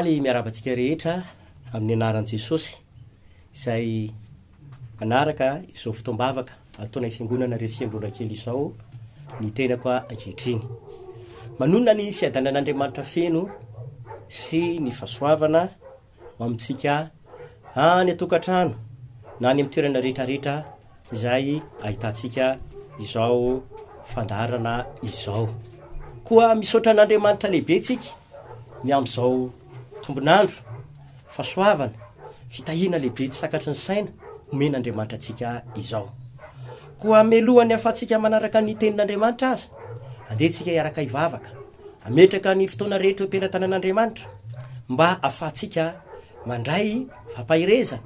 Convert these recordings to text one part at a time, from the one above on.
Faly miarahaba antsika rehetra amin'ny anaran'i Jesosy izay manaraka izao fotoam-bavaka ataonay fiangonana ireo fiangonana kely izao ny tenako ankehitriny. Manonona ny fiadanan'Andriamanitra feno sy ny fahasoavana ho amintsika any an-tokantrano na any amin'ny toerana rehetrarehetra izay ahitantsika izao fandaharana izao. Koa misaotra an'Andriamanitra lehibe tsika ny amin'izao tombon'andro, fahasoavana, fitahiana lehibe tsy takatry ny saina omen'Andriamanitra antsika izao. Koa melohan'ny ahafahantsika manaraka ny tenin'Andriamanitra aza, andeha tsika hiaraka hivavaka, hametraka ny fotoana rehetra eo am-pelatanan'Andriamanitra mba ahafahantsika mandray fampaherezana,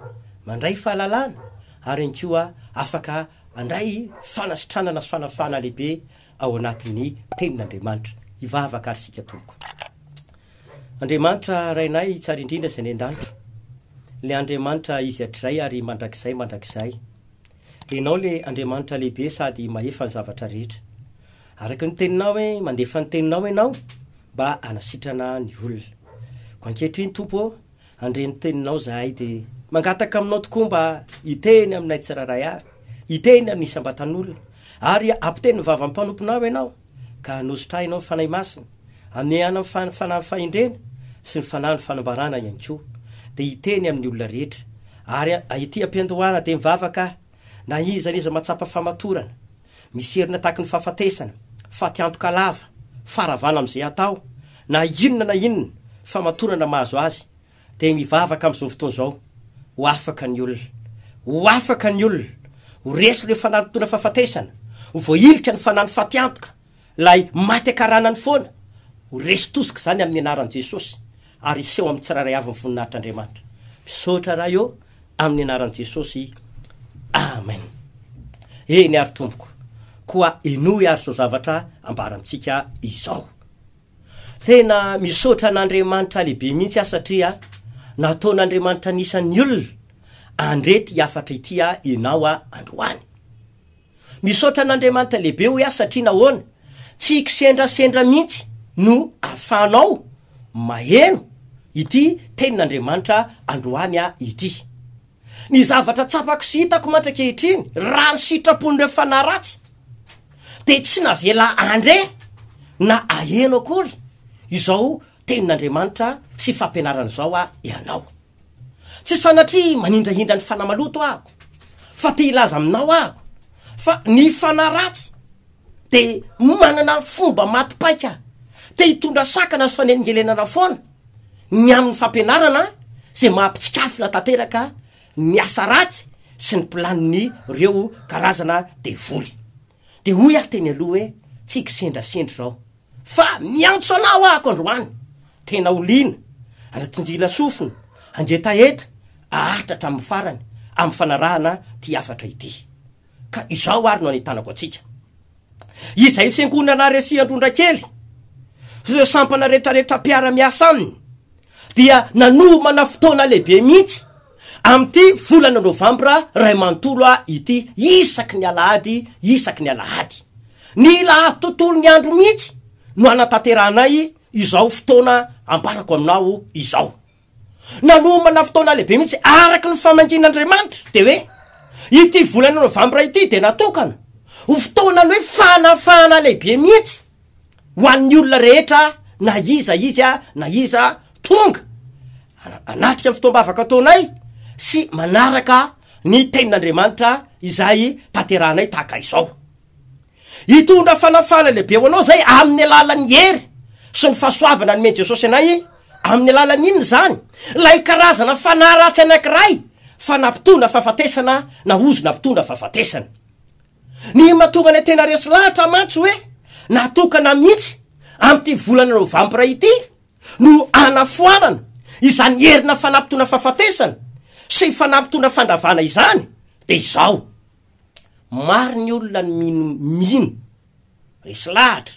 mandray fahalalana ary ihany koa afaka handray fanasitranana sy fanafahana lehibe ao anatin'ny tenin'Andriamanitra. Hivavaka ary isika tompoko. Andriamanitra Rainay tsara indrindra izay any an-danitra, le Andriamanitra izy hatrizay ary mandrakizay mandrakizay. Ianao le Andriamanitra lehibe sady mahefa ny zavatra rehetra. Araka ny teninao hoe mandefa ny teninao ianao mba hanasitrana ny olona. Koa ankehitriny Tompo ô, handre ny teninao zahay dia mangataka aminao tokoa mba hiteny aminay tsirairay avy, hiteny amin'ny isam-batan'olona ary hampiteny ny vavan'ny mpanomponao ianao ka hanositra ianao ny Fanahy Masina, hamehana ny fanahy fahendrena sy ny fanahy ny fanambarana ihany koa dia hiteny amin'ny olona rehetra ary ety am-piandohana dia mivavaka aho na iza n'iza mahatsapa famatorana Misy heriny tahaky ny fahafatesana, fatiantoka lava, faharavana amin'izay atao, na inona na inona famatorana mahazo azy, dia mivavaka amin'izao fotoana izao, ho afaka ny olona. Ho afaka ny olona. Ho resy ilay fanahy mitondra fahafatesana. Ho voahilika ny fanahy ny fatiantoka, ilay maty an-karanany foana. Ho resy tosika izany amin'ny anaran'i Jesosy, ary hiseho amin'ny tsirairay avy ny voninahitr'Andriamanitra. Misaotra Ray ô, amin'ny anaran'i Jesosy. Amen. Eny ary tompoko, koa henoy ary izao zavatra ambara amintsika izao. Tena misaotra an'Andriamanitra lehibe mihitsy aho satria nataon'Andriamanitra anisan'ny olona andre ty hafatra ity aho ianao aho androany. Misaotra an'Andriamanitra lehibe hoy aho satria nahoana? Tsy kisendrasendra mihitsy no ahafahanao maheno ity tenin'Andriamanitra androany aho ity. Ny zavatra tsapako sy hitako mantsy ankehitriny, raha ny sitrapon'ireo fanahy ratsy, dia tsy navela handre na haheno akory izao tenin'Andriamanitra sy fampianarana izao aho ianao. Tsy sanatria manindrahindra ny fanahy maloto aho, fa te hilaza aminao aho fa ny fanahy ratsy de manana fomba maty paika, te hitondra sakana sy fanelingelenana foana ny amin'ny fampianarana zay maha-mpitsikafona tanteraka ny asa ratsy sy ny planin'ny reo karazana devoly. De hoy aho teny aloha hoe tsy kisendrasendra izao fa miantso anao ahako androany, tena ho liana, anatondrina sofina, hangetaheta, aharitra hatramin'ny farany amin'ny fanarahana ty hafatra ity. Ka izao ary no anentanako antsika. Izay fiangonana Refiandrondrakely, ireo sampana rehetrarehetra mpiara-miasa aminy, dia nanomana fotoana lehibe mihitsy amin'ity volana novambra ray manontolo ity, isaky ny alahady, isaky ny alahady. Ny lahady tontolo ny andro mihitsy no hanatanterahanay izao fotoana ambarako aminao izao. Nanomana fotoana lehibe mihitsy araka ny famangian'Andriamanitra, dia hoe ity volana novambra ity dia natokana ho fotoana ny hoe fanafahana lehibe mihitsy ho an'ny olona rehetra na iza izy na iza tonga anatrika ny fotoam-bavaka ataonay sy manaraka ny tenin'Andriamanitra izay tanterahanay tahaka izao. Hitondra fanafahana lehibe ho anao izay amin'ny alalan'ny hery sy ny fahasoavana nomen'i Jesosy anay amin'ny alalan'ny inona izany? Ilay karazana fanahy ratsy anankiray fa nampitondra fahafatesana na ozona mpitondra fahafatesana. Ny mahatonga anay tena resy lahatra mantsy hoe natokana mihitsy amin'ity volana novambra ity no anafoanana izany herina fanampitona fahafatesana sy fanampitona fandravana izany dia izao. Maro ny olona ny mino mino, resy lahatra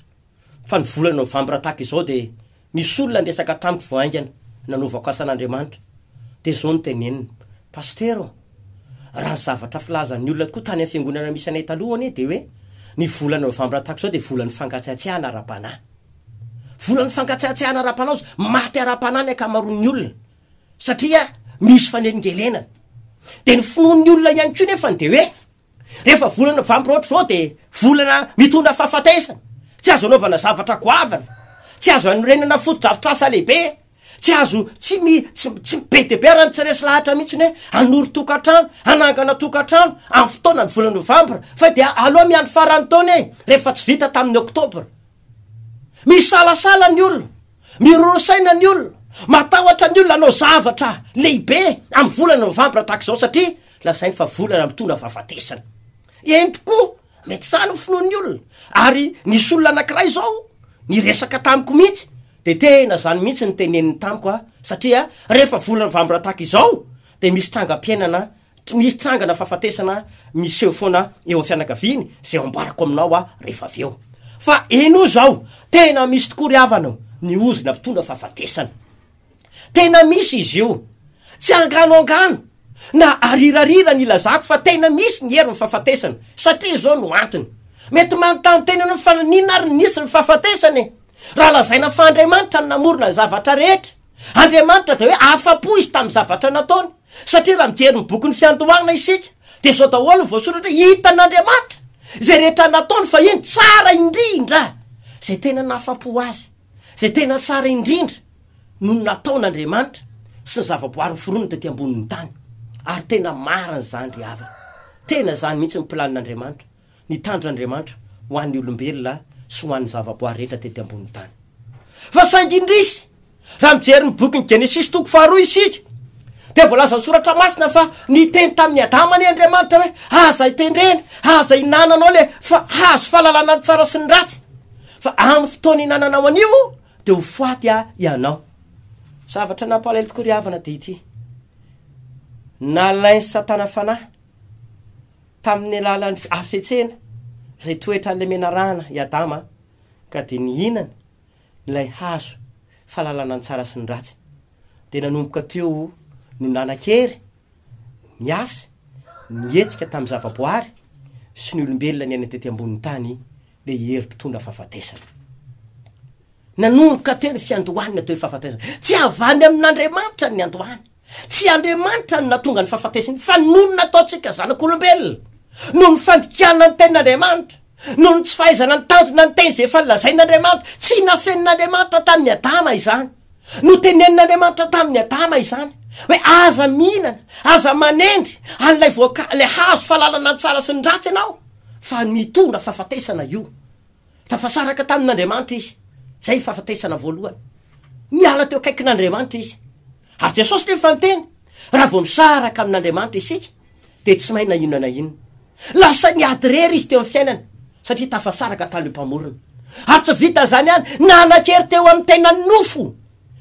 fa ny volana novambra tahaka izao dia nisy olona niresaka tamiko vao haingana nanaovako asan'Andriamanitra dia izao no teneniny, Pasitera ô, raha ny zavatra filazan'ny olona tokoa tany amin'ny fiangonana misy anay taloha anie dia hoe ny volana novambra tahaka izao dia volan'ny fangatsiatsiahana ara-panahy. Volan'ny fankatsiatsiahana ara-panahy, maty ara-panahy ny ankamaroan'ny olona satria misy fanelingelenana. Dia ny finoan'ny olona ihany koa nefany dia hoe rehefa volana novambra ohatr'izao dia volana mitondra fahafatesana, tsy azo anaovana zavatra goavana, tsy azo anorenana fotodrafitrasa lehibe, Tsy azo, tsy mi, tsy, tsy, be dia be ary ny tsy resy lahatra mihitsy ny hoe hanory tokantrano, hanangana tokantrano amin'ny fotoana ny volana novambra, fa dia aleo miandry faran'ny taona e, rehefa tsy vita tamin'ny oktobra. Misalasala ny olona, miroro saina ny olona, matahotra ny olona hanao zavatra lehibe amin'ny volana novambra tahaka izao satria lazainy fa volana mitondra fahafatesana. Eny tokoa, mety izany ny finoan'ny olona, ary nisy olona anankiray izao niresaka tamiko mihitsy, De tena zany mihitsy no teneniny tamiko a, satria rehefa volana novambra tahaka izao de misy trangam-piainana, misy trangana fahafatesana miseho foana eo amin'ny fianakaviany, zay ambarako aminao aho rehefa avy eo. Fa henoy zao, tena misy tokoa ry havana o, ny ozona mpitondra fahafatesana. Tena misy izy io. Tsy angano angano na arirarira ny ilazako fa tena misy ny herin'ny fahafatesana, satria izao no antony. Mety manontany tena ianao fa naninona ary nisy ny fahafatesana e? Raha lazaina fa Andriamanitra no namorona ny zavatra rehetra, Andriamanitra dia hoe afa-po izy tamin'ny zavatra nataony. Satria raha mijery ny bokin'ny fiandohana isika, dia izao daholo no voasoratra hoe hitan'Andriamanitra izay rehetra nataony fa iny tsara indrindra, izay tena nahafa-po azy, izay tena tsara indrindra no nataon'Andriamanitra sy ny zavaboary noforoniny tety ambonin'ny tany. Ary tena marina izany ry havana. Tena izany mihitsy ny planin'Andriamanitra. ny tanjon'Andriamanitra ho an'ny olombelona sy ho an'ny zavaboary rehetra tety ambonin'ny tany. Fa saingy indrisy, raha mijery ny bokin'ny Genesisy toko faharoa isika, dia voalazan'ny soratra masina fa niteny tamin'i Adama anie Andriamanitra hoe, aza itendrena, aza ihinananao le fa hazo fahalalana ny tsara sy ny ratsy, fa amin'ny fotoana ihinananao an'io dia ho faty ianao. Zavatra nampalahelo tokoa ry havana dia ity, nalain'i Satana fanahy, Tamin'ny alalan'ny hafetsena izay toetran'ilay menarana i Adama ka dia nihinana ilay hazo fahalalana ny tsara sy ny ratsy. Dia nanomboka teo no nanan-kery niasa, nihetsika tamin'ny zavaboary sy ny olombelona niaina tety ambonin'ny tany ilay hery mpitondra fahafatesana. Nanomboka teo ny fiandohan'ny atao hoe fahafatesana. Tsy avy any amin'Andriamanitra ny niandohany. Tsy Andriamanitra no nahatonga ny fahafatesana, fa noho ny nataontsika zanak'olombelona, noho ny fandikana ny tenin'Andriamanitra, noho ny tsy fahaizana nitandrina ny teny izay efa nolazain'Andriamanitra. Tsy nafenin'Andriamanitra tamin'i Adama izany. Notenenin'Andriamanitra tamin'i Adama izany, hoe aza mihinana, aza manendry an'ilay voanka-, ilay hazo fahalalana ny tsara sy ny ratsy ianao, fa mitondra fahafatesana io. Tafasaraka tamin'Andriamanitra izy. Izay ny fahafatesana voalohany. Niala teo akaikin'Andriamanitra izy. Ary Jesosy nefa niteny, raha vao misaraka amin'Andriamanitra isika, dia tsy mahay na inona na inona. Lasa niady irery izy teo amin'ny fiainany, satria tafasaraka tamin'ilay Mpamorona. Ary tsy vita izany ihany, nanan-kery teo amin'ny tenan'ny nofo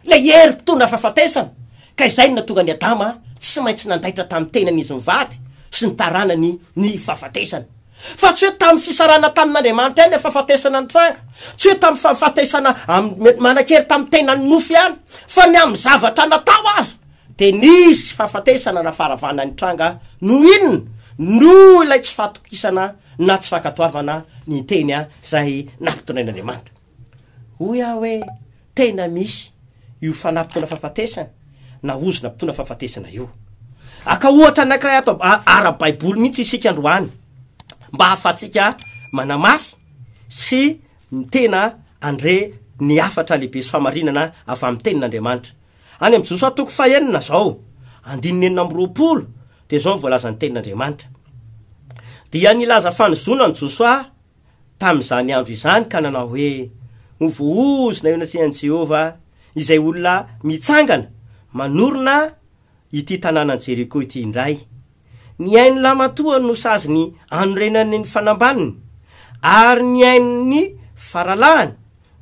ilay hery mpitondra fahafatesana, ka izay no nahatonga an'i Adama tsy maintsy nandaitra tamin'ny tenan'izy mivady sy ny taranany ny fahafatesana. Fa tsy hoe tamin'ny fisarahana tamin'Andriamanitra ihany ilay fahafatesana nitranga, tsy hoe tamin'ny fahafatesana mety manan-kery tamin'ny tenan'ny nofo ihany, fa ny amin'ny zavatra natao aza dia nisy fahafatesana na faharavana nitranga noho inona? Noho ilay tsy fahatokisana na tsy fankatoavana ny teny izay nampitondrain'Andriamanitra. Hoy aho hoe tena misy io fanahy mpitondra fahafatesana na ozona mpitondra fahafatesana io. Aka ohatra anankiray ato ara-baiboly mihitsy isika androany mba hahafahantsika manamafy sy tena handre ny hafatra lehibe sy fahamarinana avy amin'ny tenin'Andriamanitra. Any amin'ny Josoa toko fahenina izao, andininy 26, dia izao ny voalazan'ny tenin'Andriamanitra. Dia nilaza fanozonana Josoa tamin'izany andro izany ka nanao hoe, Ho voaozona eo anatrehan'i Jehovah izay olona mitsangana manorina ity tanànan'i Jeriko ity indray. Ny ain'ny lahimatoany no saziny anorenany ny fanambaniny, ary ny ain'ny faralahiny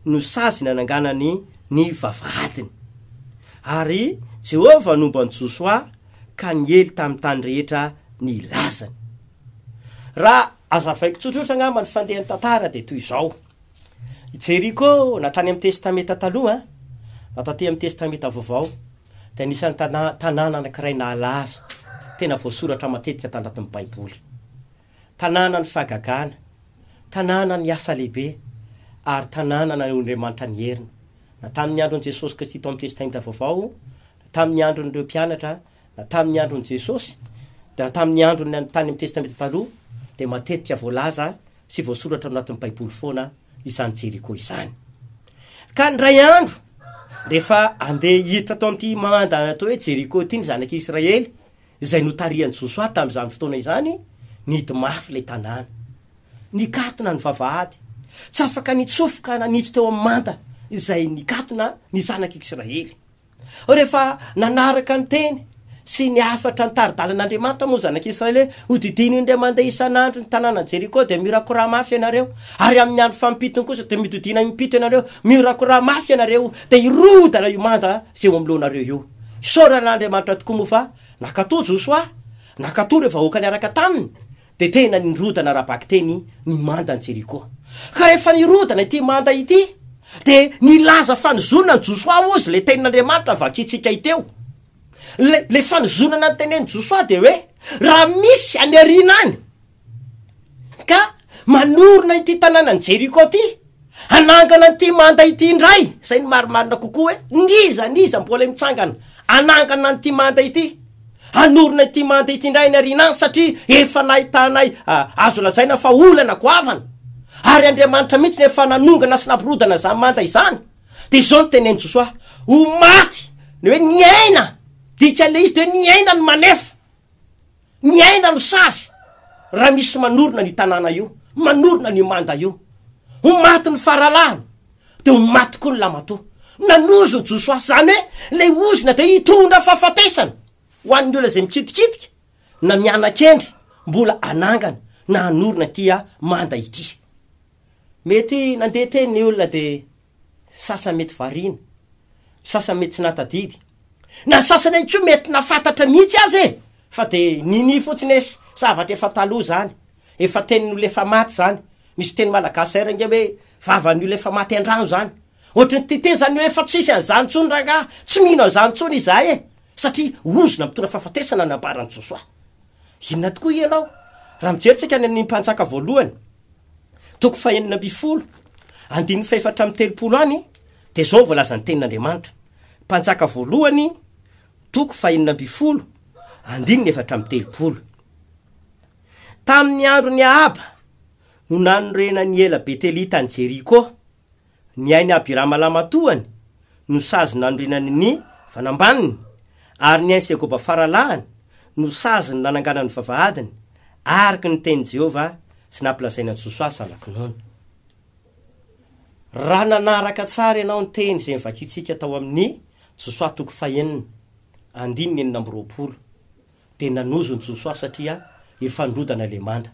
no saziny ananganany ny vavahadiny. Ary Jehovah nomba an'i Josoa ka niely tamin'ny tany rehetra ny lazany. Raha azavaiko tsotsotra angamba ny fandehan'ny tantara dia toy izao. I Jeriko, na tany amin'ny Testamenta Taloha, na taty amin'ny Testamenta Vaovao, dia anisan'ny tanà- tanàna anankiray nahalaza, tena voasoratra matetika tanatin'ny Baiboly. Tanànan'ny fahagagana, tanànan'ny asa lehibe, ary tanàna nanehoan'Andriamanitra ny heriny. Na tamin'ny andron'i Jesosy Kristy tao amin'ny Testamenta Vaovao, na tamin'ny andron'ireo mpianatra, na tamin'ny andron'i Jesosy, dia na tamin'ny andron'ny tany amin'ny Testamenta Taloha, dia matetika voalaza sy voasoratra ao anatin'ny Baiboly foana izany Jeriko izany. Ka indray andro, rehefa andeha hiditra tao amin'ity manda atao hoe Jeriko ity ny zanak'Israely, izay notarihan'i Josoa tamin'izany fotoana izany, nihidy mafy ilay tanàna. Nikatona ny vavahady. Tsy afaka nitsofoka na nitsy teo amin'ny manda izay nikatona ny zanak'Israely. Rehefa nanaraka ny teny sy ny hafatra nitari-dalan'Andriamanitra moa ny zanak'Israely hoe, Hodidino indray mandeha isan'andro ny tanànan'i Jeriko, dia mihorakoraha mafy ianareo, ary amin'ny andro fampitony kosa dia midodina impito ianareo, mihorakoraha mafy ianareo, dia hirodana io manda izay eo anoloanareo io. Isaorana an'Andriamanitra tokoa moa fa nankatò Josoa, nankatò ireo vahoaka niaraka taminy, dia tena nirodana ara-bakiteny ny mandan'i Jeriko. Ka rehefa nirodana ity manda ity, dia nilaza fanozonana an'i Josoa hozy ilay tenin'Andriamanitra vakintsika iteo. Ilay, ilay fanozonana notenenin'i Josoa dia hoe, raha misy any aoriana any, ka manorina ity tanànan'i Jeriko ity, hanangana an'ity manda ity indray, izay no marimarina kokoa hoe, n'iza n'iza mbola mitsangana hanangana an'ity manda ity, hanorina ity manda ity indray any aoriana any, satria efa nahitanay azo lazaina fa olana goavana, ary Andriamanitra mihitsy no efa nanongana sy nampirodana izany manda izany. Dia izao no tenenin'i Josoa, ho maty, ny hoe ny aina, dikan'ilay izy dia hoe ny aina no manefa. Ny aina no sazy raha misy manorina an'io tanàna io, manorina an'io manda io. Ho maty ny faralahiny, dia ho maty koa ny lamatoa. Nanozona Josoa, izany hoe ilay ozona dia hitondra fahafatesana ho an'ny olona izay mikitikitika na miana-kendry mbola hanangana na hanorina ity manda ity. Mety nandeha teny ny olona dia sasany mety variana, sasany mety tsy nahatadidy, na ny sasany ihany koa mety nahafantatra mihitsy aza e! Fa dia ninia fotsiny esy, zavatra efa taloha izany, efa tenin'olona efa maty izany, misy teny malagasy izay rangahy hoe vavan'ny olona efa maty an-drano izany, ohatry ny tia teny izany hoe efa tsisy an'izany intsony rangahy, tsy mino an'izany intsony izahay e! Satria ozona mitondra fahafatesana nambaran'i Josoa. Inona tokoa ianao? Raha mijery tsika any amin'ny mpanjaka voalohany, toko fahenina ambin'ny folo, andininy fahefatra amby telopolo any, dia izao no voalazan'ny tenin'Andriamanitra. Mpanjaka voalohany, toko fahenina ambin'ny folo, andininy 34. Tamin'ny andron'i Ahaba no nanorenan'i Ela Betelita an'i Jeriko. Ny ain'i Abirama lamatoany no sazy nanorenany ny vanambaniny, ary ny ain'i Segoba faralahiny no sazy nananganany ny vavahadiny, araka ny tenin'i Jehovah sy nampilazainy an'i Josoa zanak'i Nona. Raha nanaraka tsara ianao ny teny izay novakintsika tao amin'ny Josoa toko fahenina, andininy 26, dia nanozona Josoa satria efa nirodana ilay manda.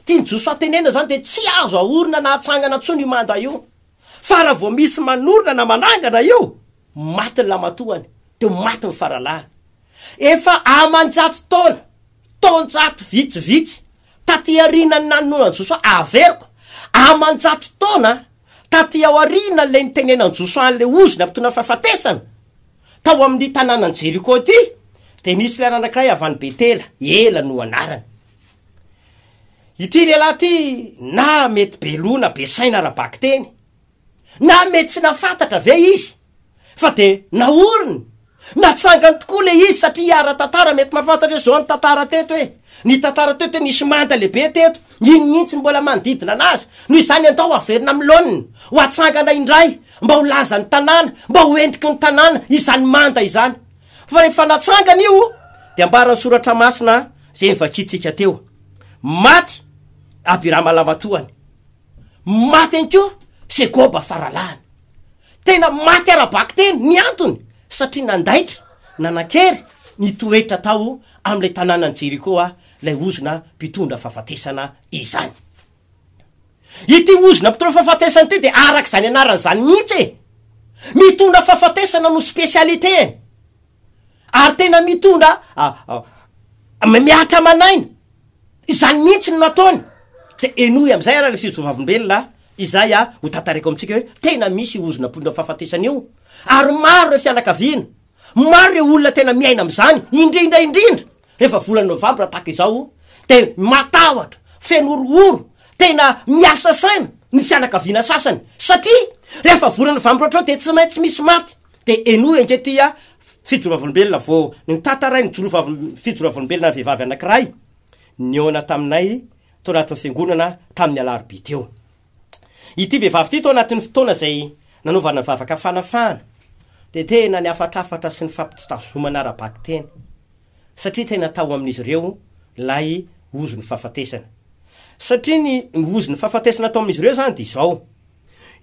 Tian'i Josoa tenenina izany dia tsy azo aorina na atsangana intsony io manda io. Fa raha vao misy manorina na manangana io, maty ny lamatoany, dia ho maty ny faralahiny. Efa aman-jato taona, taonjato vitsivitsy, taty aorianan'ny nanononan'i Josoa, averiko, aman-jato taona taty aorianan'ilay nitenenan'i Josoa an'ilay ozona mpitondra fahafatesana, Tao amin'ny tanànan'i Jeriko ity, dia nisy lehilahy anankiray avy any Betela, Ela no anarany. Ity lehilahy ity na mety be loha na be saina ara-bakiteny, na mety tsy nahafantatra ve izy, fa dia naoriny, natsangany tokoa ilay izy satria ara-tantara mety mahafantatra hoe izao ny tantara teto e, ny tantara teto hoe nisy manda lehibe teto, iny mihitsy no mbola manodidina anazy, noho izany andao haverina amin'ny laoniny, ho atsangana indray. mba ho lazan'ny tanàna, mba ho endriky ny tanàna izany manda izany. Fa rehefa natsangana io, dia ambaran'ny soratra masina izay novakintsika teo. Maty Abirama lamatoany. Maty ihany koa Segoba faralahiny. Tena maty ara-bakiteny ny antony, satria nandaitra, nanan-kery ny toetra tao amin'ilay tanànan'i Jeriko ilay ozona mpitondra fahafatesana izany. Ity ozona mpitondra fahafatesana ity dia araka izany anarany izany mihitsy e! Mitondra fahafatesana no spécialité-ny. Ary tena mitondra mihatra aman'aina. Izany mihitsy no nataony. Dia henoy amin'izay ary ilay fijo-vavolombelona izay ho tantaraiko amintsika hoe tena misy io ozona mpitondra fahafatesana io. Ary maro ireo fianakaviana, maro ireo olona tena miaina amin'izany, indrindra indrindra Rehefa volana novambra tahaka izao dia matahotra, feno horohoro, tena miasa saina ny fianakaviana sasany satria. Rehefa volana novambra ohatr'izao dia tsy maintsy misy maty. Dia henoy ange ity a, fijoroavolombelona vao notantarain'ny joro- fijoroavolombelona vehivavy anankiray nihaona taminay tao anatin'ny fiangonana tamin'ny alarobia teo. Ity vehivavy ity tao anatin'ny fotoana izay nanaovana ny vavaka fanafahana dia tena nihafatrafatra sy nifampitazomana ara-bakiteny satria tena tao amin'izy ireo ilay ozon'ny fahafatesana. Satria ny ozon'ny fahafatesana tao amin'izy ireo izany dia izao,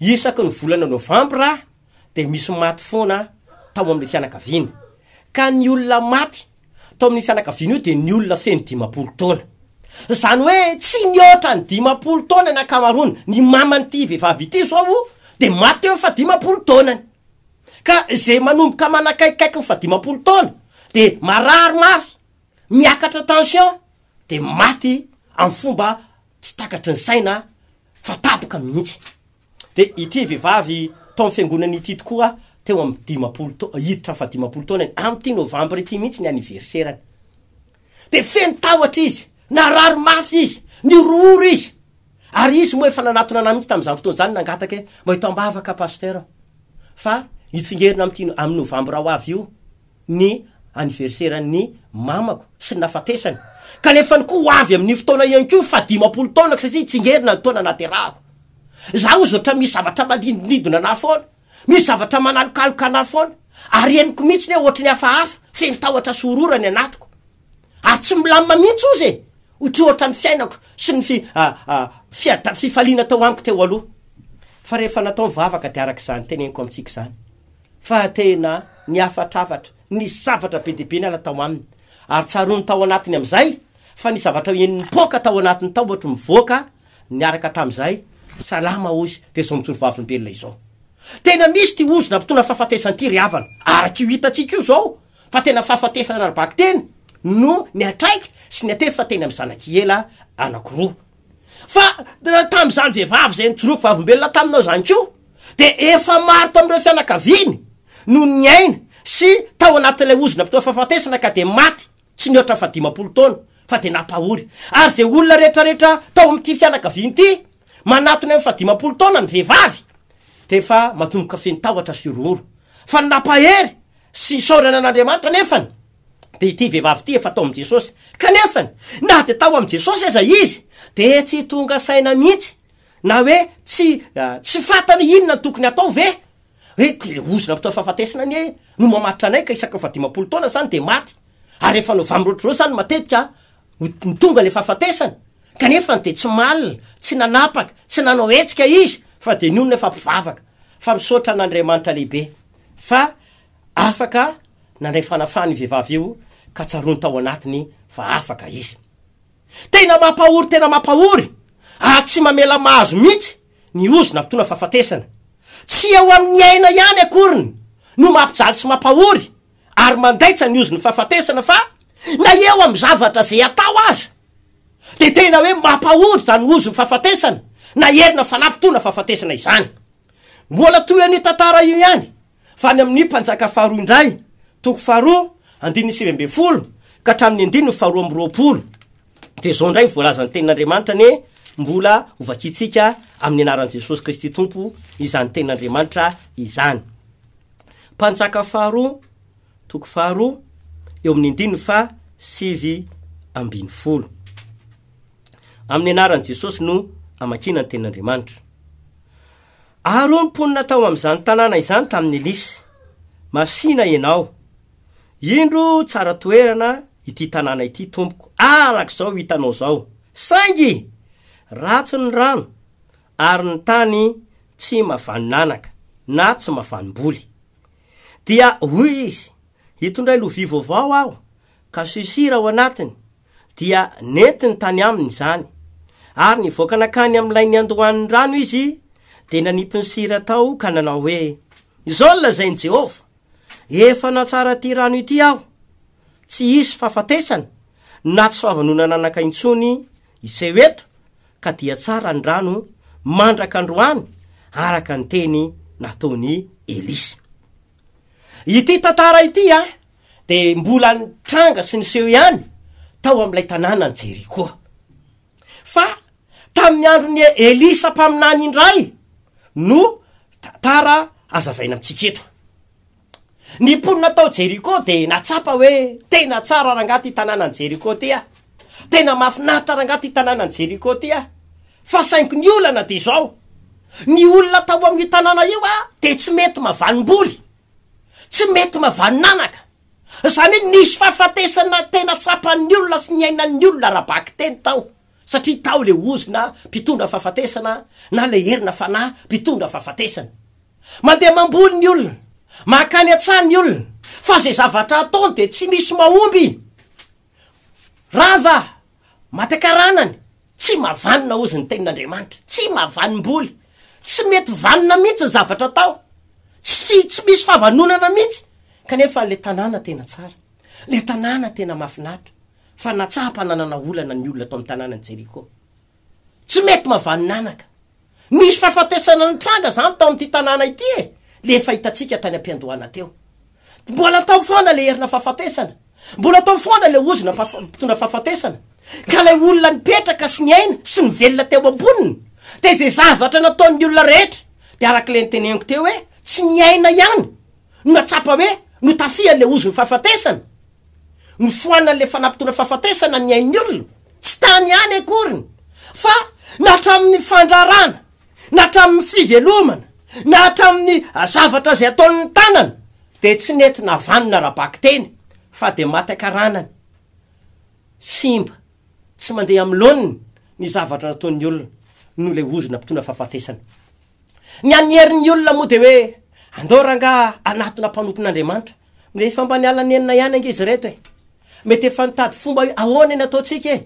isaky ny volana novambra dia misy maty foana tao amin'ilay fianakaviana. Ka ny olona maty tao amin'io fianakaviana io dia ny olona feno 50 taona. Izany hoe tsy nihoatra ny 50 taona ny ankamaroany. Ny maman'ity vehivavy ity izao dia maty teo amin'ny faha-50 taonany. Ka izay manomboka manakaikikaiky ny faha-50 taona dia marary mafy, miakatra tension, dia maty amin'ny fomba tsy takatry ny saina fa tampoka mihitsy. Dia ity vehivavy tao amin'ny fiangonana ity tokoa teo amin'ny 50 tao- hiditra amin'ny faha-50 taonany, amin'ity novambra ity mihitsy ny anniversaire-ny. Dia feno tahotra izy, narary mafy izy, nihorohoro izy. Ary izy moa efa nanatona anah mihitsy tamin'izany fotoana izany nangataka hoe mba eto am-bavaka pasteur fa hitsingerina amin'ity amin'ny novambra ho avy io ny anniversaire-n'ny mamako sy ny nafatesany. Kanefa koa ho avy amin'io fotoana io ihany koa ny faha-50 taonako satria hitsingerina ny taona naterahako. Za ozy ohatra misy zavatra manidinidina anah foana, misy zavatra manalokaloka anah foana, ary henoko mihitsy ny hoe ohatry ny hafahafa, feno tahotra sy horora ny anatiko. Ary tsy milamina mihitsy ozy e! Ohatry ohatra ny fiainako sy ny fi, fiada, fifaliana tao amiko teo aloha. Fa rehefa natao ny vavaka dia araka izany teneniko amintsika izany, fa tena nihafatrafatra, nisy zavatra be dia be niala tao aminy. Ary tsaroany tao anatiny amin'izay fa nisy zavatra eny nipoaka tao anatiny tao ohatry mivoaka niaraka tamin'izay, salama hozy, dia izao mijoro vavolombelona izao. Tena misy ity ozona mpitondra fahafatesana ity ry havana, araka io hitantsika io izao, fa tena fahafatesana ara-bakiteny no niantraika sy niantefa teny amin'ny zanak'i Ela anankiroa. Fa tamin'izany vehivavy izay nijoroako vavolombelona taminao izany koa, dia efa maro tamin'ireo fianakaviany no niaina sy tao anatin'ilay ozona mpitondra fahafatesana ka dia maty tsy nihoatra fa 50 taona fa dia nampahory. Ary izay olona rehetrarehetra tao amin'ity fianakaviana ity manatona eo amin'ny faha-50 taona ny vehivavy dia efa manomboka feno tahotra sy horohoro. Fa ny nampahery sy isaorana an'Andriamanitra nefany dia ity vehivavy ity efa tao amin'i Jesosy. Kanefany na dia tao amin'i Jesosy aza izy dia tsy tonga saina mihitsy na hoe tsy tsy fantany inona no tokony hatao ve? Hoe le ozona mpitao fahafatesana anie no mamatotra anay ka isaky ny faha-50 taona zany de maty. Ary rehefa novambra ohatr'izao zany matetika ho tonga le fahafatesana. Kanefa de tsy malina, tsy nanapaka, tsy nanao hetsika izy fa de nionona efa mpivavaka. Fa misaotra an'Andriamanitra lehibe fa afaka nandray fanafahana io vehivavy io ka tsaroany tao anatiny fa afaka izy. Tena mampahory tena mampahory ary tsy mamela mahazo mihitsy ny ozona mpitondra fahafatesana. Tsy eo amin'ny aina ihany akoriny no mampijaly sy mampahory ary mandaitra ny ozon'ny fahafatesana fa na eo amin'ny zavatra izay atao aza dia tena hoe mampahory izany ozon'ny fahafatesana na herina fanampitoana fahafatesana izany. Mbola toy an'io tantara io ihany fa any amin'ny Mpanjaka faharoa indray, toko faharoa, andininy 19 ka hatramin'ny andininy faharoa amby roapolo. Dia izao indray ny voalazan'ny tenin'Andriamanitra anie mbola hovakintsika amin'ny anaran'i Jesosy Kristy Tompo izany tenin'Andriamanitra izany. Mpanjaka faharoa, toko faharoa, eo amin'ny andininy faha 19. Amin'ny anaran'i Jesosy no amakiana ny tenin'Andriamanitra. Ary hoy ny mponina tao amin'izany tanàna izany tamin'i Elisa, Masìna ianao. Indro tsara toerana ity tanàna ity, tompoko, araka izao hitanao izao. Saingy ratsy ny rano, ary ny tany tsy mahavanin'anaka, na tsy mahavanim-boly. Dia hoy izy, Hitondray lovia vaovao aho, ka sisira ao anatiny, Dia nentiny tany aminy izany. Ary nivoaka nankany amin'ilay niandohan'ny rano izy, dia nanipy ny sira tao ka nanao hoe, Izao no lazain'i Jehovah, 'Efa nahatsara ity rano ity aho. Tsy hisy fahafatesana na tsy fahavanonan'anaka intsony hiseho eto, ka dia tsara ny rano mandraka androany, araka ny teny nataon'i Elisa. Ity tantara ity a, dia mbola nitranga sy niseho ihany tao amin'ilay tanànan'i Jeriko. Fa tamin'ny andron'i Elisa mpaminany indray no. tantara hazavaina amintsika eto. Ny mponina tao Jeriko dia nahatsapa hoe tena tsara rangahy ity tanànan'i Jeriko ity a! Tena mahafinaritra rangahy ity tanànan'i Jeriko ity a! Fa saingy ny olana dia izao, ny olona tao amin'io tanàna io a, dia tsy mety mavanim-boly, tsy mety mavanin'anaka. Izany hoe nisy fahafatesana tena tsapan'ny olona sy niainan'ny olona ara-bakiteny tao, satria tao ilay ozona mpitondra fahafatesana na ilay herina fanahy mpitondra fahafatesana. Mandeha mamboly ny olona, mankany an-tsaha ny olona, fa izay zavatra ataony dia tsy misy mahomby. Rava, maty an-karanany, tsy mahavanona hozy ny tenin'Andriamanitra, tsy mahavanom-boly, tsy mety vanona mihitsy ny zavatra atao, tsy tsy misy fahavanonana mihitsy, kanefa ilay tanàna tena tsara, ilay tanàna tena mahafinaritra, fa natsapa nanana olana ny olona tao amin'ny tanànan'i Jeriko. Tsy mety mahavanon'anaka. Nisy fahafatesana nitranga zany tao amin'ity tanàna ity e, le efa hitantsika tany am-piandohana teo. Mbola tao foana le herina fahafatesana, mbola tao foana le ozona mpitondra fahafatesana. Ka ilay olona nipetraka sy niaina sy nivelona teo amboniny, de izay zavatra nataon'ny olona rehetra, de araka le niteneniko teo hoe tsy niaina ihany no nahatsapa hoe notafihan'le ozon'ny fahafatesana, Nofoanan'ilay fanampitoana fahafatesana ny ain'ny olona, tsy tany ihany akoriny, fa na hatramin'ny fandrarana, na hatramin'ny fivelomana, na hatramin'ny zavatra izay ataon'ny tanana, dia tsy nety navanona ara-bakiteny, fa dia maty an-karanany, simba, tsy mandeha amin'ny laoniny ny zavatra nataon'ny olona noho ilay ozona mpitondra fahafatesana. Ny an'ny herin'ny olona moa dia hoe, andao rangaha hanatona mpanompon'Andriamanitra. Mety efa mba niala nenina ihany ange izy ireto e. Mety efa nitady fomba hoe ahoana ny ataontsika e.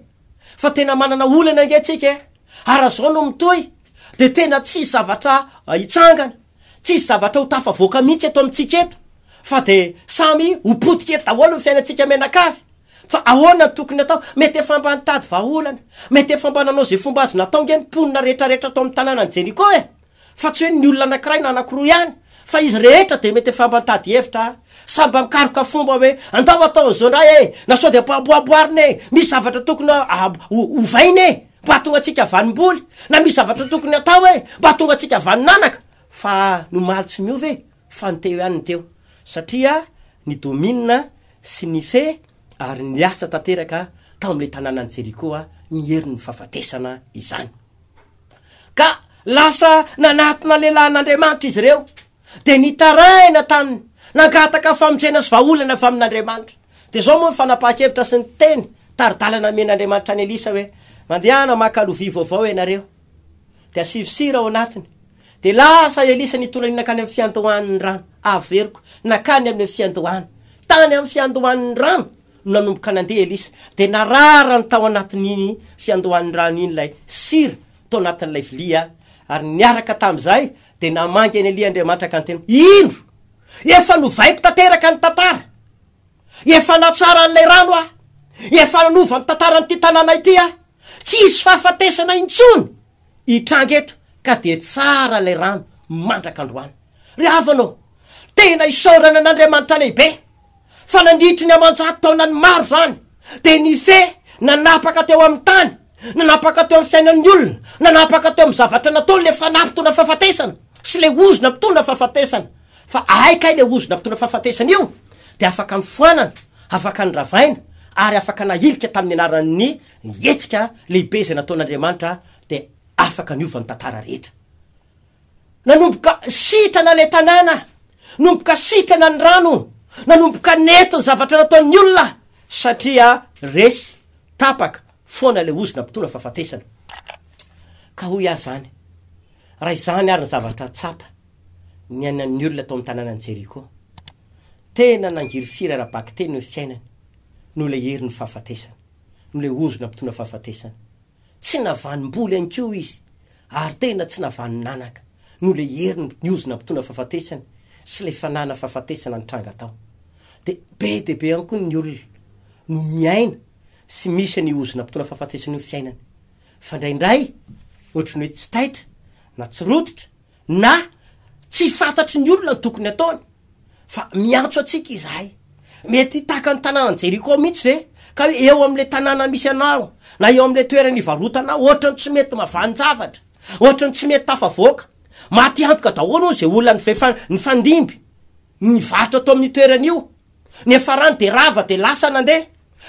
Fa tena manana olana ange tsika e. Ary raha izao no mitohy dia tena tsy hisy zavatra hitsangana, tsy hisy zavatra ho tafavoaka mihitsy eto amintsika eto, fa dia samy ho potika eto daholo ny fiainantsika mianakavy. Fa ahoana no tokony atao? Mety efa mba nitady vahaolana, mety efa mba nanao izay fomba azo natao ange ny mponina rehetrarehetra tao amin'ny tanànan'i Jeriko e! Fa tsy hoe ny olona anankiray na anankiroa ihany, fa izy rehetra dia mety efa mba nitady hevitra, samy mba mikaroka fomba hoe andao atao an'izao indray e, na sao dia amboamboarina e, misy zavatra tokony ovaina e, mba hahatonga antsika vanim-boly, na misy zavatra tokony atao e, mba hahatonga antsika vanin'anaka. Fa ny omaly tsy miova e, fa ny teo ihany ny teo, satria ny domina sy ny fe ary niasa tanteraka tao amin'ilay tanànan'i Jerikoa ny herin'ny fahafatesana izany. Ka lasa nanatona lehilahin'Andriamanitra izy ireo, dia nitaraina taminy, nangataka famonjena sy vahaolana avy amin'Andriamanitra. Dia izao moa ny fanapahan-kevitra sy ny teny tari-dalana nomen'Andriamanitra an'i Elisa hoe, Mandehana maka lovia vaovao ianareo, dia asivo sira ao anatiny. Dia lasa Elisa nitondra ny nankany amin'ny fiandohan'ny rano. Averiko, nankany amin'ny fiandohana. Tany amin'ny fiandohan'ny rano no nanomboka nandeha Elisa. Dia nararany tao anatin'iny fiandohan'ny rano iny ilay sira tao anatin'ilay vilia, ary niaraka tamin'izay dia namangy an'i Elia Andriamanitra ka niteny, Indro, efa novaiko tanteraka ny tantara. Efa natsara an'ilay rano aho. Efa nanova ny tantaran'ity tanàna ity aho. Tsy hisy fahafatesana intsony. Hitranga eto ka dia tsara ilay rano mandraka androany. Ry havana ô, tena isaorana an'Andriamanitra lehibe fa nandritry ny aman-jato taonany maro izany dia nifehy nanapaka teo amin'ny tany, nanapaka teo amin'ny fiainan'ny olona, nanapaka teo amin'ny zavatra nataony ilay fanahy mpitondra fahafatesana sy ilay ozona mpitondra fahafatesana. Fa hay kay ilay ozona mpitondra fahafatesana io dia afaka nofoanana, afaka noravaina ary afaka nahilika tamin'ny anaran'ny Ny hetsika lehibe izay nataon'Andriamanitra dia afaka niova ny tantara rehetra. Nanomboka sitrana ilay tanàna, nomboka sitrana ny rano, nanomboka nety ny zavatra nataon'ny olona satria resy, tapaka, foana ilay ozona mpitondra fahafatesana. Ka hoy aho izany, raha izany ary ny zavatra tsapa niainan'ny olona tao amin'ny tanànan'i Jeriko, tena nangirifiry ara-bakiteny ny fiainany noho ilay herin'ny fahafatesana. no ilay ozona mpitondra fahafatesana. Tsy navanim-bola ihany koa izy, ary tena tsy navanin'anaka, noho ilay heriny ny ozona mpitondra fahafatesana sy ilay fanana fahafatesana nitranga tao. Dia be dia be ihany koa ny olona no miaina sy misy an'io ozona mpitondra fahafatesana io fiainany. Fa indraindray ohatry ny hoe tsy taitra na tsy rototra na tsy fantatry ny olona ny tokony ataony fa miantso antsika izahay. Mety tahaka ny tanànan'i Jeriko mihitsy ve ka hoe eo amin'ilay tanàna misy anao na eo amin'ilay toerana ivarotanao ohatran'ny tsy mety mavanin-javatra, ohatran'ny tsy mety tafavoaka. Maty antoka daholo hono izay olona nivefa nifandimby nivarotra tao amin'io toerana io. Niafarany dia rava dia lasa nandeha.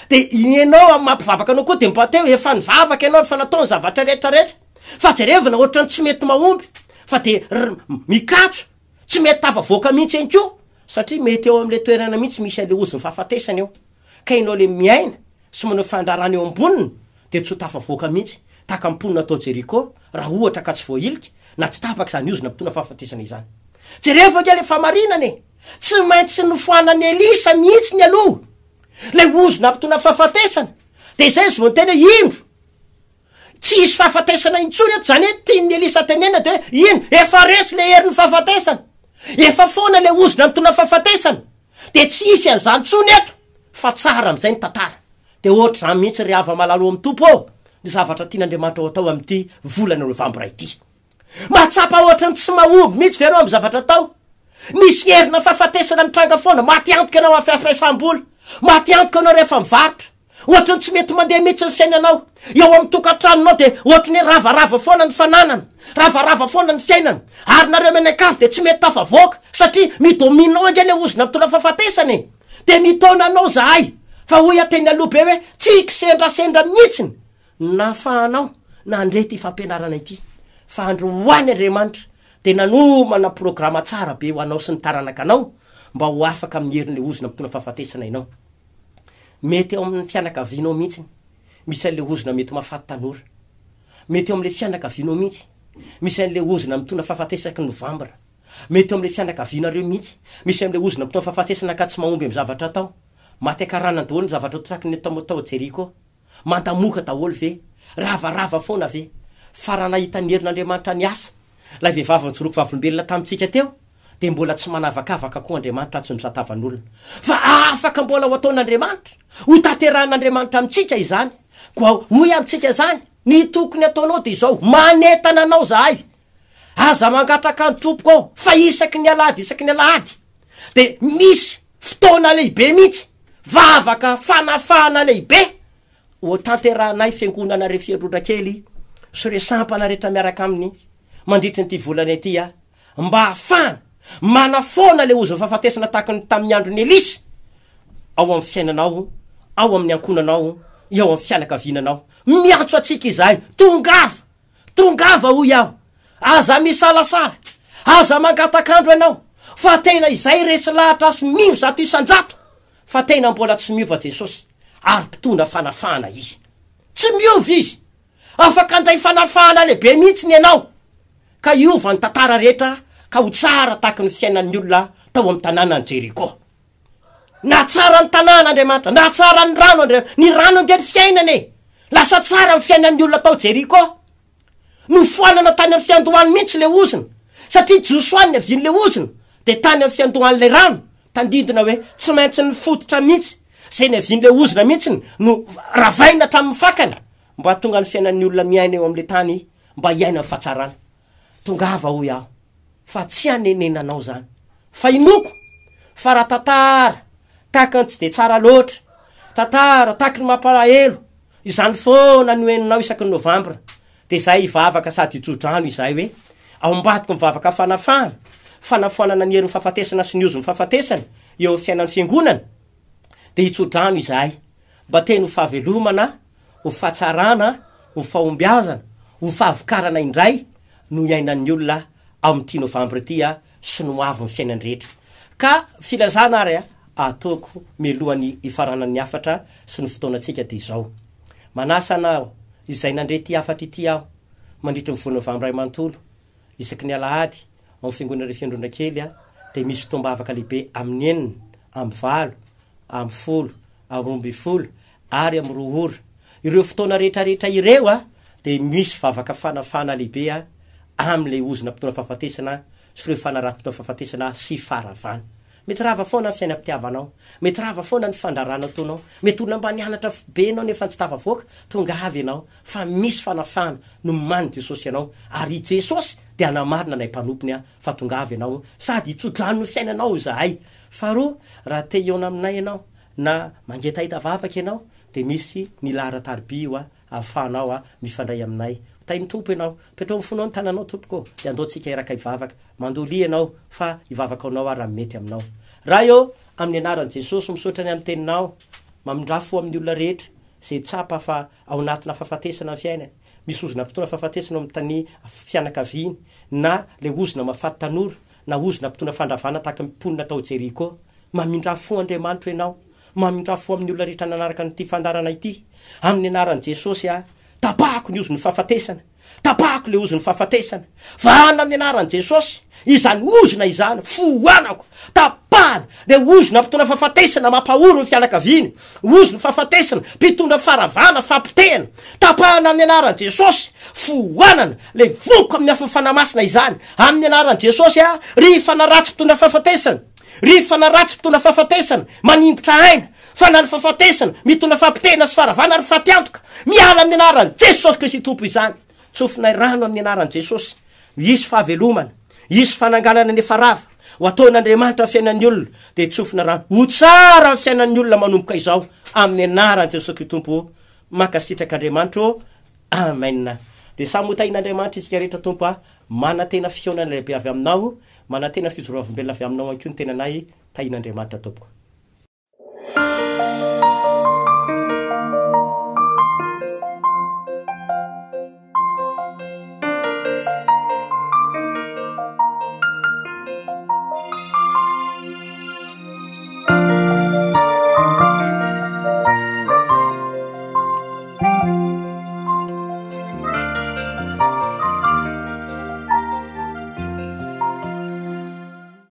Dia ianao amin'ny maha mpivavaka anao koa dia mba teo efa nivavaka ianao, efa natao ny zavatra rehetra rehetra. Fa jerevina ohatran'ny tsy mety mahomby fa dia mikatso, tsy mety tafavoaka mihitsy ihany koa satria mety eo amin'ilay toerana mihitsy misy an'ilay ozon'ny fahafatesana eo. Ka ianao ilay miaina sy manao fandraharahana eo amboniny dia tsy ho tafavoaka mihitsy tahaka ny mponina tao Jeriko raha ohatra ka tsy voahilika na tsy tapaka izany ozona mpitondra fahafatesana izany. Jerevo ange ilay fahamarinana e! Tsy maintsy nofoanan'i Elisa mihitsy ny aloha ilay ozona mpitondra fahafatesana. Dia izay izy vao niteny hoe indro, tsy hisy fahafatesana intsony eto. Izany hoe tian'i Elisa tenenina dia hoe ino? Efa resy ilay herin'ny fahafatesana. Efa foana ilay ozona mitondra fahafatesana. Dia tsy hisy an'izany intsony eto fa tsara amin'izay ny tantara. Dia ohatr'izany mihitsy ry hava-malala ao amin'ny Tompo ô, ny zavatra tian'Andriamanitra ho atao amin'ity volana novambra ity. Mahatsapa ohatran'ny tsy mahomby mihitsy ve ianao amin'ny zavatra atao? Misy herina fahafatesana mitranga foana, maty antoka ianao amin'ny fampiasam-bola, maty antoka ianao rehefa mivarotra. Ohatran'ny tsy mety mandeha mihitsy ny fiainanao. Eo amin'ny tokantranonao dia ohatran'ny hoe ravarava foana ny fananana, ravarava foana ny fiainana. Ary nareo mianakavy dia tsy mety tafavoaka satria mi-domine ao ange ilay ozona mitondra fahafatesana e. Dia mitaona anao zahay. Fa hoy aho teny aloha be hoe tsy kisendrasendra mihitsy no nahafahanao nandre ity fampianarana ity. Fa androany Andriamanitra dia nanomana programa tsara be ho anao sy ny taranakanao mba ho afaka amin'ny herin'ilay ozona mitondra fahafatesana ianao. Mety ao amin'ny fianakavianao mihitsy misy an'ilay ozona mety mahafaty tanora. Mety ao amin'ilay fianakavianao mihitsy misy an'ilay ozona mitondra fahafatesaky novambra. Mety ao amin'ilay fianakavianareo mihitsy misy an'ilay ozona mitondra fahafatesana ka tsy mahomby amin'ny zavatra atao. Maty an-karana daholo ny zavatra totaky ny tao tao Jeriko. Mandamoka daholo ve? Ravarava foana ve? Fa raha nahita ny herin'Andriamanitra niasa, ilay vehivavy nijoroako vavolombelona tamintsika teo, dia mbola tsy manavakavaka koa Andriamanitra tsy mizaha tavan'olona. Fa afaka mbola ho ataon'Andriamanitra, ho tanterahin'Andriamanitra amintsika izany. Koa hoy amintsika izany, ny tokony ataonao dia izao, manentana anao izahay, aza mangataka ny Tompoko aho, fa isaky ny alahady isaky ny alahady, dia misy fotoana lehibe mihitsy, vavaka fanafahana lehibe, ho tanterahanay fiangonana Refiandrondra kely sy ireo sampana rehetra miaraka aminy mandritry ny ity volana ity aho. mba hahafahana manafoana ilay ozon'ny fahafatesana tahaka ny tamin'ny andron'i Elisa ao amin'ny fiainanao, ao amin'ny ankohonanao, eo amin'ny fianakaviananao. Miantso antsika izahay, tongava, tongava hoy aho, aza misalasala, aza mangatak'andro ianao, fa tena izay resy lahatra sy mino 100% fa tena mbola tsy miova Jesosy ary mpitondra fanafahana Izy. Tsy miova Izy. Afaka handray fanafahana lehibe mihitsy ny ianao, ka hiova ny tantara rehetra ka ho tsara tahaky ny fiainan'ny olona tao amin'ny tanànan'i Jeriko. Nahatsara ny tanàna Andriamanitra, nahatsara ny rano Andriamanitra. Ny rano ange ny fiainana e! Lasa tsara ny fiainan'ny olona tao Jeriko. Nofoanana tany amin'ny fiandohany mihitsy ilay ozona, satria Josoa niavian'ilay ozona, dia tany amin'ny fiandohan'ilay rano, tandindona hoe tsy maintsy nifototra mihitsy, izay niavian'ilay ozona mihitsy no ravaina hatramin'ny fakany, mba hahatonga ny fiainan'ny olona miaina eo amin'ilay tany mba hiaina ny fahatsarana. Tongava hoy aho, fa tsy hanenenanao izany. Fa inoako fa raha tantara tahaka ny tsy dia tsara loatra, tantara tahaky ny mampalahelo, izany foana no henonao isaky ny novambra, dia izay hivavaka sady hitso-drano izahay hoe, ao ambadiky ny vavaka fanafahana, fanafoanana ny herin'ny fahafatesana sy ny ozon'ny fahafatesana eo amin'ny fiainan'ny fiangonana, dia hitso-drano izahay mba teny ho fahavelomana, ho fahatsarana, ho fahombiazana, ho fahavokarana indray no iainan'ny olona ao amin'ity novambra ity sy ny ho avin'ny fiainany rehetra. Ka filazana ary ataoko mialohan'ny hifaranan'ny hafatra sy ny fotoanantsika dia izao. Manasa anao izay nandre ity hafatra ity aho mandritry ny voa novambra iray manontolo, isaky ny alahady, ao amin'ny fiangonana Refiandrona kely dia misy fotoam-bavaka lehibe amin'ny enina, amin'ny valo, amin'ny folo, amin'ny 12 ary amin'ny roa ora. Ireo fotoana rehetra rehetra ireo dia misy vavaka fanafahana lehibe amin'ilay ozona mpitondra fahafatesana sy ireo fanahy ratsy mpitondra fahafatesana sy faharavana. Mety rava foana ny fiainam-pitiavanao, mety rava foana ny fandrarana ataonao, mety olona mba nianatra be ianao nefa tsy tafavoaka, tongava ianao fa misy fanafahana nomanin'i Jesosy anao ary i Jesosy dia hanamarina anay mpanompony fa tongava ianao sady hitsodrano ny fiainanao izahay. Faharoa, raha te hihaona aminay ianao na mangetaheta vavaka ianao dia misy ny laharan-tariby io ahafahanao mifandray aminay. Tahin'ny Tompo ianao. Petraho amin'ny fonao ny tananao tompoko ô, dia andao tsika hiaraka hivavaka. Mandolia ianao fa hivavaka ho anao aho raha mety aminao. Ray ô, amin'ny anaran'i Jesosy misaotra ny amin'ny teninao. Mamindrà fo amin'ny olona rehetra izay tsapa fa ao anatina fahafatesana ny fiainany. Misy ozona mpitondra fahafatesana ao amin'ny tany fianakaviany na ilay ozona mahafaty tanora na ozona mpitondra fandravana tahaka ny mponina tao Jeriko. Mamindrà fo Andriamanitro ianao. Mamindrà fo amin'ny olona rehetra nanaraka an'ity fandaharana ity. Amin'ny anaran'i Jesosy aho. Tapahako ny ozon'ny fahafatesana. Tapahako ilay ozon'ny fahafatesana. Vahana amin'ny anaran'i Jesosy izany ozona izany. Foanako. Tapahana ilay ozona mpitondra fahafatesana mampahory ny fianakaviany. Ozon'ny fahafatesana mpitondra faharavana, fahapotehana. Tapahana amin'ny anaran'i Jesosy. Foanana ilay voko amin'ny afon'ny Fanahy Masina izany. Amin'ny anaran'i Jesosy aho, ry fanahy ratsy mpitondra fahafatesana. Ry fanahy ratsy mpitondra fahafatesana, maningotra aina. Fa na ny fahafatesana, mitondra fampitehina sy faharavana ary fatiantoka, miala amin'ny anaran'i Jesosy Kristy Tompo izany. Tsofinay rano amin'ny anaran'i Jesosy. Hisy fahavelomana, hisy fananganana ny efa rava, ho ataon'Andriamanitra ny fiainan'ny olona, dia tsofina rano. Ho tsara ny fiainan'ny olona manomboka izao, amin'ny anaran'i Jesosy Kristy Tompo. Mankasitraka Andriamanitra ô. Amen. Dia samy ho tahin'Andriamanitra isika rehetra Tompo a. Manantena fihaonana lehibe avy aminao, manantena fijoroavim-belona avy aminao ihany koa ny tenanay. Tahin'Andriamanitra tompoko.